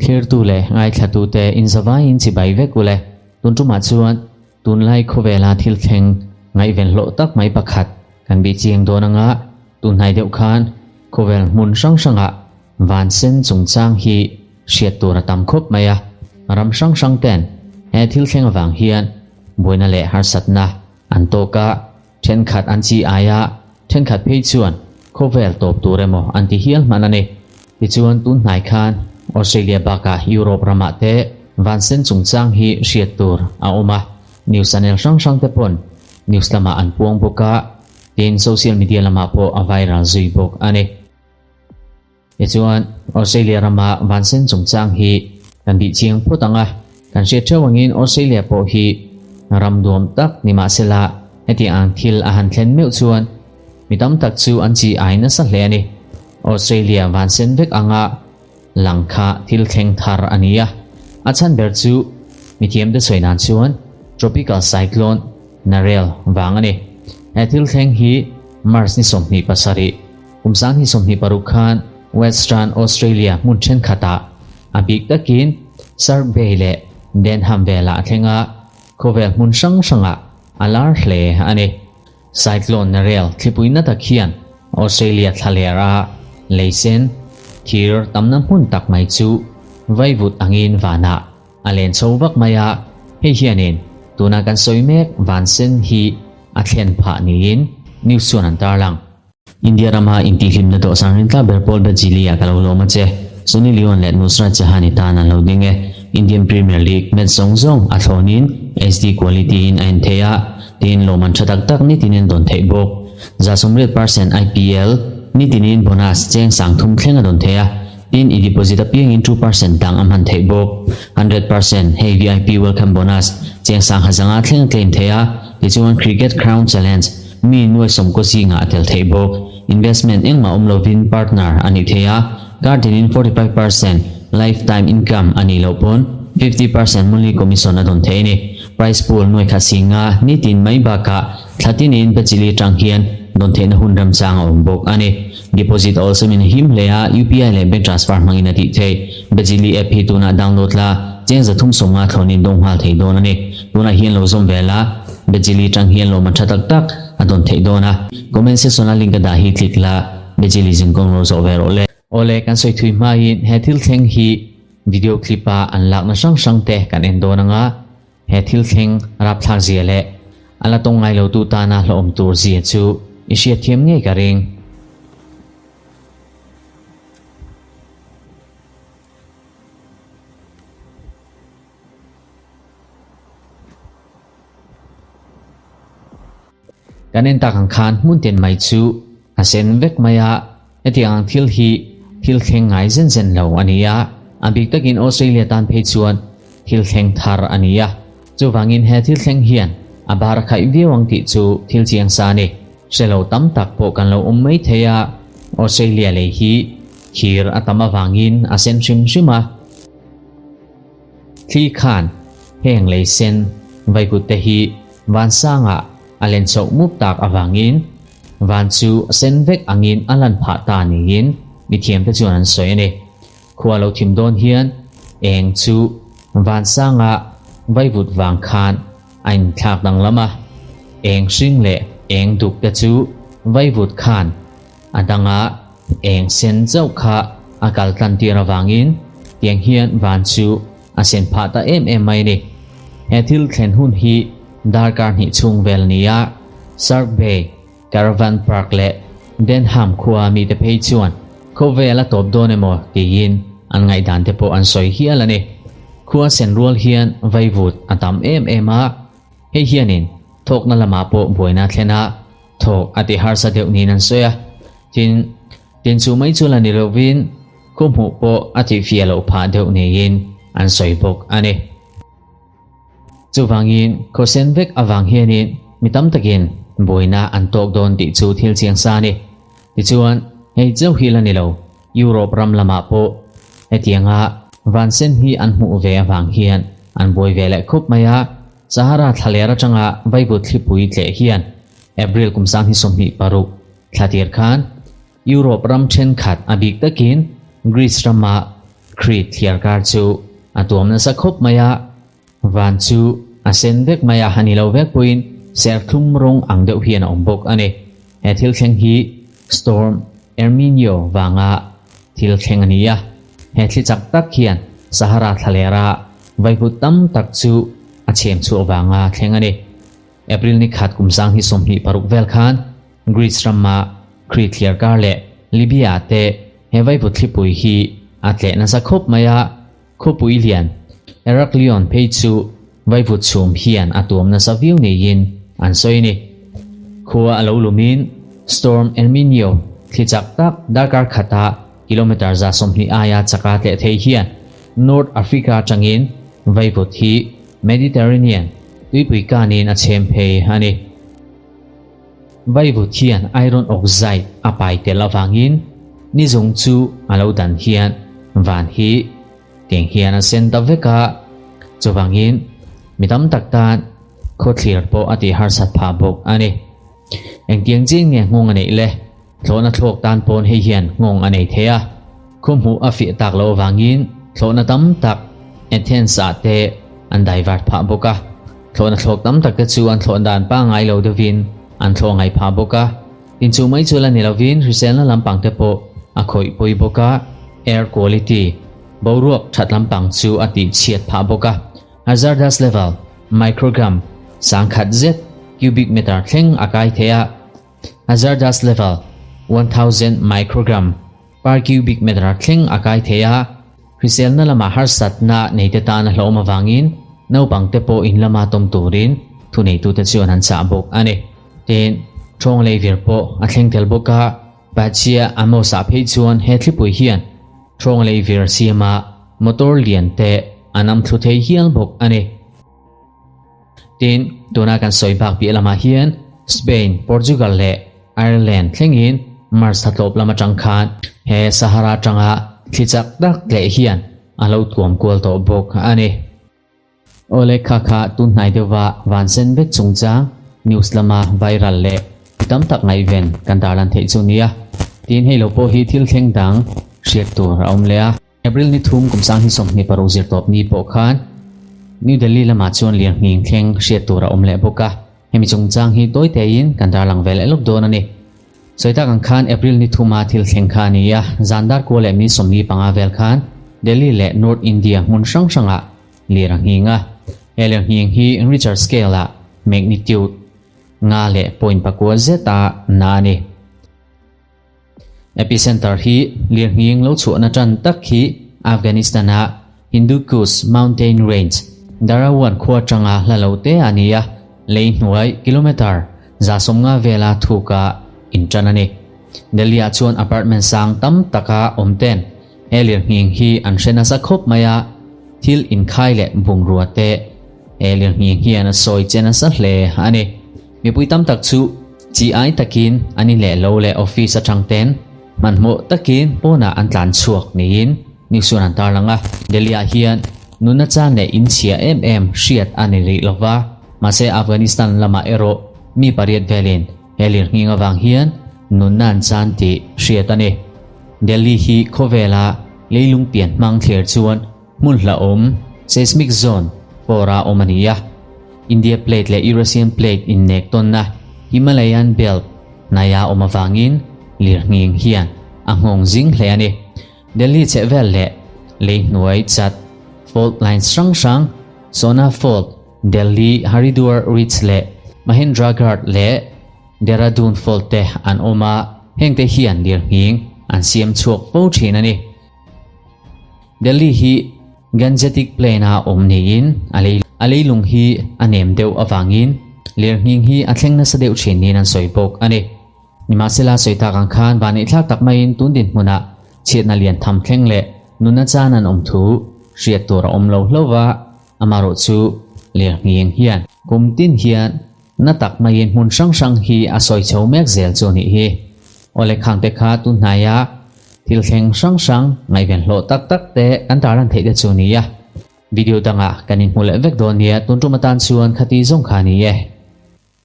Thlirtu leh ngaithlatute inzavaiin chibai vek ule. Tun tumah chuan tunlai khawvela thil thleng ngaihven hlawh tak mai pakhat kan bih chiang dawn anga tunhnai deuh khan khawvel hmun hrang hrangah van sen chungchang hi hriat tur a tam khawp mai a. Ram hrang hrang ten he thil thleng avang hian buaina leh harsatna an tawk a. Thenkhat an chi aia thenkhat phei chuan khawvel tawp tur emaw an ti hial hman a ni. Tichuan tun hnai khan Australia bakah Europe ramah te vansen chungchang hi hriat tur a awm a, news channel hrang hrang te pawn news lamah an puang bawk a, tin social media lamah pawh a viral zui bawk a ni. Tichuan Australia rama vansen chungchang hi kan bih chiang phawt ang a, kan hriat theuh angin Australia pawh hi ram duam tak ni mahsela heti ang thil a han thlen meuh chuan mi tam tak chu an chi ai nasa hle a ni. Australia vansen vek anga lang kha thil thleng thar a ni a, a chhan ber chu mithiamte sawi nan chuan tropical cyclone Narelle vang a ni. He thil thleng hi March ni 27, Kum 2026 khan Western Australia hmun thenkhatah a bik takin Shark Bay leh Denham velah a thleng a, khawvel hmun hrang hrangah a lar hle a ni. Cyclone Narelle thlipui na tak hian Australia thlalera lei sen thir tamna hmun tak mai chu vaivut angin vanah a len chho vak mai a, hei hianin tuna kan sawi mek van sen hi a thlen phah niin news chuan an tarlang. India rama intihhlimna dawhsan rin tla ber pawl Bajili-ah ka lo lawm a che. Sunny Leone leh Nusrat Jahan-i tan an lo ding e. Indian Premier League match zawng zawng a thlawnin HD quality-in a en thei a, tin lawmman tha tak tak nitinin dawn theih bawk. 80% IPL nitinin bonus cheng 3000 thleng a dawn thei a, tin i deposit apiangin 2% dang a hman theih bawk. 100% hei VIP welcome bonus cheng 500 thleng a claim thei a, tichuan Cricket Crown Challenge Mi nuai sawmkaw zingah a tel theih bawk. Investment engmah awm lovin partner a nih theih a, kar tinin 45% lifetime income a nih loh pawn 50% monthly commission a dawn theih a ni. Prize pool nuai khat singa nitin mai bakah thla tinin Bajili atang hian dawn theihna hun ramchang a awm bawk a ni. Deposit a awlsamin a him hle a, UPI leh bank transfer hmangin a tih theih. Bajili app hi tunah download la, cheng 350 thlawnin dawng nghal thei dawn a ni. Tunah hian lo zawm ve la. Bejili tang hian lawm a tha tak tak a dawn theih dawn a. Comment section a link a dah hi click la, Bejili zingkawng lo zawh ve rawh le. Awle, kan sawi thui hmain he thil thleng hi video clip a an lakna hrang hrang te kan en dawn anga, he thil thleng rapthlak zia leh a la tawng ngai lo tu tana hlawhawm tur zia chu i hriatthiam ngei ka ring. Kan en tak ang khan hmun tin mai chu a sen vek mai a, hetiang ang thil hi thil thleng ngai zen zen lo a ni a, a bik takin Australia tan phei chuan thil thleng thar a ni a, chuvangin he thil thleng hian a bar a khaih viau ang tih chu thil chiang sa a ni. Hre lo tam tak pawh kan lo awm mai thei a, Australia lei hi thir a tam avangin a sen hrim hrim a. Thli khan heng lei sen vaivut te hi vansangah a len chhoh mup tak avangin van chu sen vek angin a lan phah ta niin mithiamte chuan an sawi a ni. Khua lo thim dawn hian eng chu vansangah vaivut vang khan a inthlak danglam a, eng hring leh eng duk te chu vaivut khan a danga Eng sen chauh kha a kal tlan tir avangin tiang hian van chu a sen phah ta em em mai a ni. He thil thlen hun hi darkar hnih chhung vel a ni a, Shark Bay, Caravan Park leh Denham khua mite phei chuan khawvel a tawp dawn emaw tiin an ngaihdan te pawh an sawi hial a ni. Khua sen rual hian vaivut a tam em em a, hei hianin thawkna lamah pawh buaina a thlen a, Thawk a ti harsa deuh niin an sawi a, tin, tin chu mai chu la ni lovin khaw hmuh pawh a tih fiah loh phah deuh niin an sawi bawk a ni. Chuvangin khaw sen vek avang hianin mi tam takin buaina an tawk dawn tih chu thil chiang sa a ni. Tichuan, hei chauh hi la ni lo, Europe ram lamah pawh hetianga van sen hi an hmuh ve avang hian an buai ve leh khawp mai a, Sahara thlaler atanga Vaivut thlipui tleh hian April kum 2026 thla tir khan Europe ram thenkhat a bik takin Greece rama Crete thliarkar chu a tuam nasa khawp mai a, van chu a sen vek mai a, a ni lo vek pawhin serthlum rawng ang deuh hian a awm bawk a ni. He thil thleng hi Storm Erminio vanga thil thleng a ni a, he thli chak tak hian Sahara thlalera vaivut tam tak chu a chhem chhuah vanga thleng a ni. April ni khat kum sang hi 26 vel khan Greece rama Crete thliarkar leh Libya te he vaivut thlipui hi a tleh nasa khawp mai a, khawpui lian Heraklion phei chu vaivut chhum hian a tuam nasa viau niin an sawi a ni. Khua a lo lumin Storm Erminio thli chak tak darkar khata kilometre 120 aia chaka tleh thei hian North Africa atangin vaivut hi Mediterranean tuipui kanin a chhem phei a ni. Vaivut hian iron oxide a pai tel avangin ni zung chu a lo dan hian van hi tiang hian a sen ta vek a, chuvangin mi tam tak tan khawthlir pawh a tih harsat phah bawk a ni. Engtiang chiang nge nghawng a neih le? Thlawhna thlawk tan pawn hei hian nghawng a nei thei a, khaw hmuh a fiah tak loh avangin thlawhna tam tak Athens ah te an divert phah bawk a. Thlawhna thlawk tam tak te chu an thlawh dan pangngai lo deuhin an thlawh ngai phah bawk a. Tin chu mai chu la ni lovin hriselna lampang te pawh a khawih pawi bawk a, air quality, boruak that lampang chu a tih chhiat phah bawk a. Hazardous level, microgram, 10,000 zet cubic meter thleng a kai thei a. Hazardous level, 1000 microgram per cubic meter thleng a kai thei a, hriselna lama harsatna neite tan a hlauhawm avangin naupangte pawh in lama tawm turin thuneitute chuan an chah bawk a ni. Tin, thawng lei vir pawh a thleng tel bawk a, Pachia Amos-ah phei chuan he thlipui hian thawng lei vir siama motor lian te a nam thlu thei hial bawk a ni. Tin, tuna kan sawi bak piah lamah hian Spain, Portugal leh Ireland thlengin March thla tlawp lam atang khan he Sahara atanga thli chak tak tleh hian a lo tuam kual tawh bawk a ni. Awle kha kha tun hnai deuhva van sen vek chungchang news lama viral leh mi tam tak ngaihven kan tarlan theih chu nia. Tin, hei lo pawh hi thil thleng dang hriat tur a awm leh a. April ni thum kum sang hi 26 zirtawp ni pawh khan New Delhi lamah chuan lirnghing thleng hriat tur a awm leh bawk a, hemi chungchang hi tawi tein kan darlang ve leh lawk dawn a ni. Sawi tak ang khan April ni thuma thil thleng kha a ni a, zan dar kua leh mi 45 vel khan Delhi leh North India hmun hrang hrangah lir a nghing a, he lirnghing hi Richter scale-ah magnitude nga leh point pakua zeta na a ni. Epicenter hi lirnghing lo chhuahna tan tak hi Afghanistan-a Hindu Kush Mountain Range, Darawan khua atanga hla lo te a ni a, lei hnuai kilometre 150 vela thuka intan a ni. Delhi-ah chuan apartment sang tam taka awm ten he lirnghing hi an hre nasa khawp mai a, thil inkhai leh bungrua te he lirnghing hian a sawi che nasa hle a ni. Mipui tam tak chu chi ai takin an in leh lo leh office atang ten hmanhmawh takin pawnah an tlan chhuak niin news chuan an tarlang a. Delhi-ah hian nunna chan leh inchhia em em hriat a ni rih lova, mahse Afghanistan lamah erawh mi pariat velin he lirnghing avang hian nunna an chan tih hriat a ni. Delhi hi khawvela leilung pian hmang thlir chuan hmun hlauhawm, seismic zone, four-a awm a ni a. India Plate leh Eurasian Plate innek tawnna Himalayan Belt hnaia awm avangin lirnghing hian a nghawng zing hle a ni. Delhi chhehvel leh lei hnuai chat fault lines hrang hrang, Sona Fault, Delhi Haridwar Ridge leh Mahendragarh leh Dehradun Fault te an awm a, hengte hian lirnghing an siam chhuak fo thin a ni. Delhi hi Gangetic Plain a awm niin a lei a leilung hi a nem deuh avangin lirnghing hi a thleng nasa deuh thin niin an sawi bawk a ni. Nimahsela sawi tak ang khan vaneihthlak tak maiin tun dinhmunah chhiatna lian tham thleng leh nunna chan an awm thu hriat tur a awm lo hlauh a, amaherawh chu lirnghing hian kum tin hian na tak maiin hmun hrang hrang hi a sawi chho mek zel chu a nih hi. Awle khangte kha tun hnaia thil thleng hrang hrang ngaihven hlawh tak tak te kan tarlan theih te chu a ni a. Video dangah kan inhmu leh vek dawn nia, tun tum atan chuan khati zawng kha a ni e.